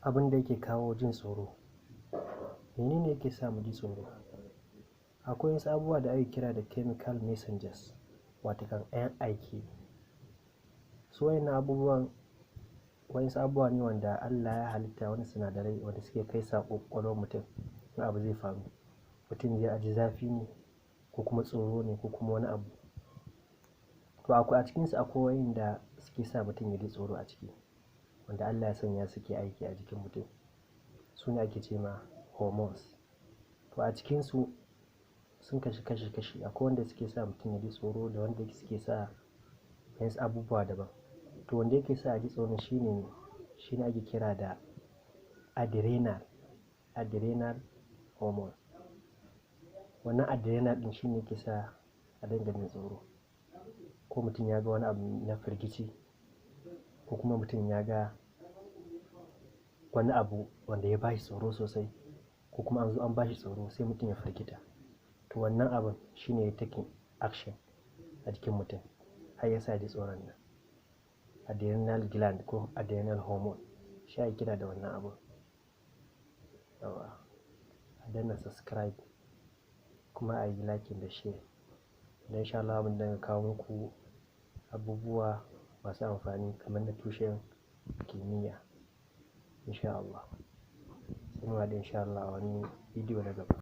Abin da yake kawo jin tsoro. Menene yake sa mu ji tsoro? Akwai wasu abubuwa da ake kira da chemical messengers, watakan 'yan aike. Su waɗannan abubuwan waɗansu abubuwa ne wanda Allah ya halitta, wani sinadarai wanda suke kai saƙo ƙwaƙwalwar mutum in abu zai faru. Mutum zai ji zafi ne ko kuma tsoro ne ko kuma wani abu. To, akwai a cikinsu, akwai wa'inda suke sa mutum ya ji tsoro a ciki, wanda Allah ya sanya suke aiki a jikin mutum. Su ne ake ce ma hormones. To, a cikinsu sun kasu kashi kashi. Akwai wanda suke sa mutum ya ji tsoro da wanda suke sa wasu abubuwa daban. To, wanda yake sa a ji tsoro shine ake kira da adrenal hormone. Wannan adrenal ɗin shine yake sa a dinga jin tsoro. Ko mutum ya ga wani abu na firgici, ko kuma mutum ya ga wani abu wanda ya ba shi tsoro sosai, ko kuma an zo an ba shi tsoro, sai mutum ya firgita. To, wannan abun shine ya taking action a jikin mutum har ya sa ya ji tsoron nan. Adrenal gland ko adrenal hormone shi ake kira da wannan abun. Yauwa, a danna subscribe kuma a yi liking da share. Don insha Allah mun dinga kawo muku abubuwa masu amfani kamar na tushen kimiyya. Insha Allah. Sai mun haɗu insha Allah a wani bidiyo na gaba.